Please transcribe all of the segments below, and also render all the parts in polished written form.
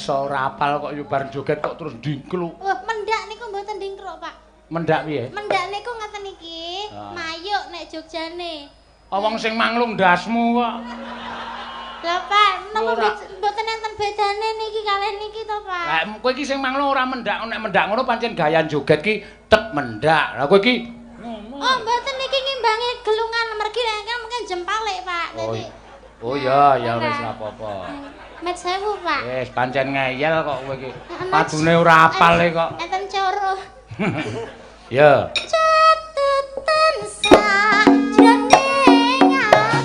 Iso ora apal kok yo bar joget kok terus ndingkluk. Wah, mendak niku mboten ndingkluk, Pak. Mendak piye? Mendak niku ngeten iki, mayuk nek Jogjane. Wong sing manglung ndasmu kok. Lah Pak, napa mboten enten bedane niki kalih niki to, Pak? Lah kowe iki sing manglung ora mendak, nek mendak ngono pancen gaya joget ki tek mendak. Lah kowe iki ngono. Oh, mboten niki ngimbangi gelungan mergi nek mungkin jempalik, Pak. Dadi Oh iya, ya wis ora apa-apa. Met sewu, Pak. Wis pancen ngeyel kok kowe iki. Padune ora apal e kok. Enten coro. Ya. Catetan sajroning ati.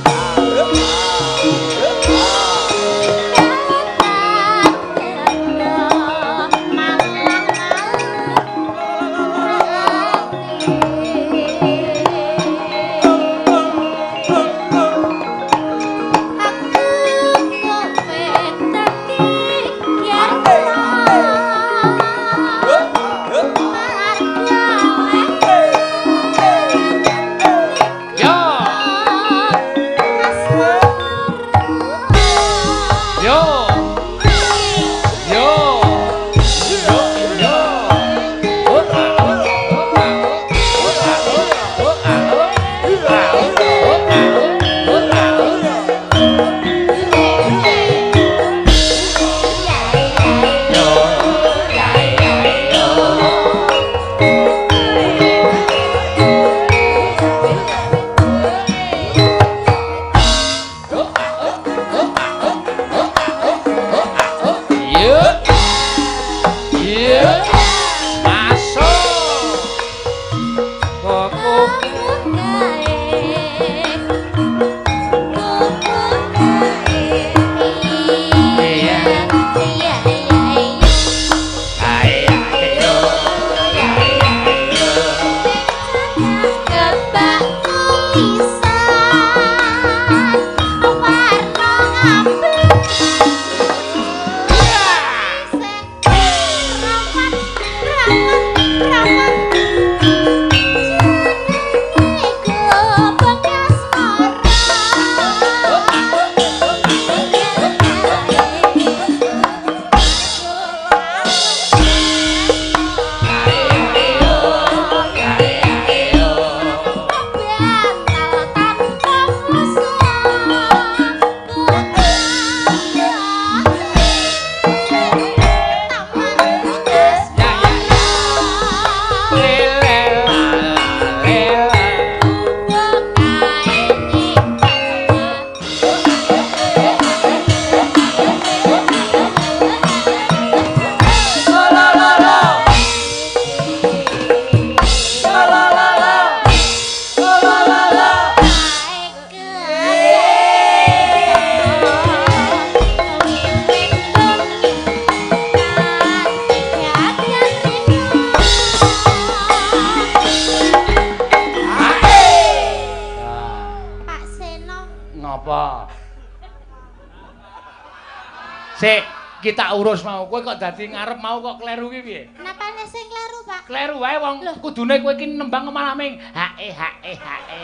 Sik, kita urus mau. Kowe kok dadi ngarep mau kok kleru ki piye? Napane sing kleru, Pak? Kleru wae wong kudune kowe iki nembang malah ming hae hae hae.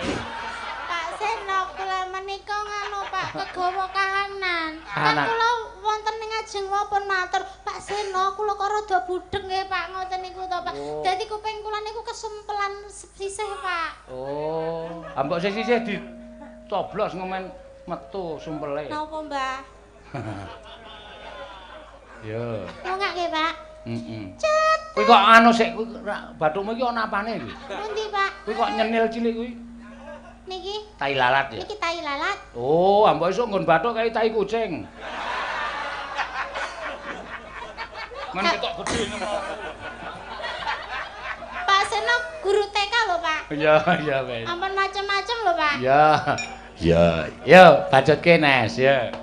Pak Seno kula menika nganu Pak, kegawa kahanan. Kan kula wonten ing ajeng wau pun matur, Pak Seno kula kok rada budheg nggih Pak ngoten niku to Pak. Oh. Dadi kuping kula niku kesumpelan sisih Pak. Oh, ambok sisih dicoblos ngomen metu sumpele. Napa, Mbah? Yo. Ngongak nggih, Pak? Heeh. Kuwi kok anu sik kuwi bathukmu iki ana apane iki? Pundi, Pak? Kuwi kok nyenil cilik kuwi? Niki. Tai lalat ya? Niki tai lalat. Oh, ambok esuk nggon bathuk kaya tai kucing. Men ketok gedhe ngono. Pak Seno guru TK lho, Pak. Iya, iya wis. Ampun macem-macem lho, Pak. Iya. Ya, yo bacutke Nes, ya.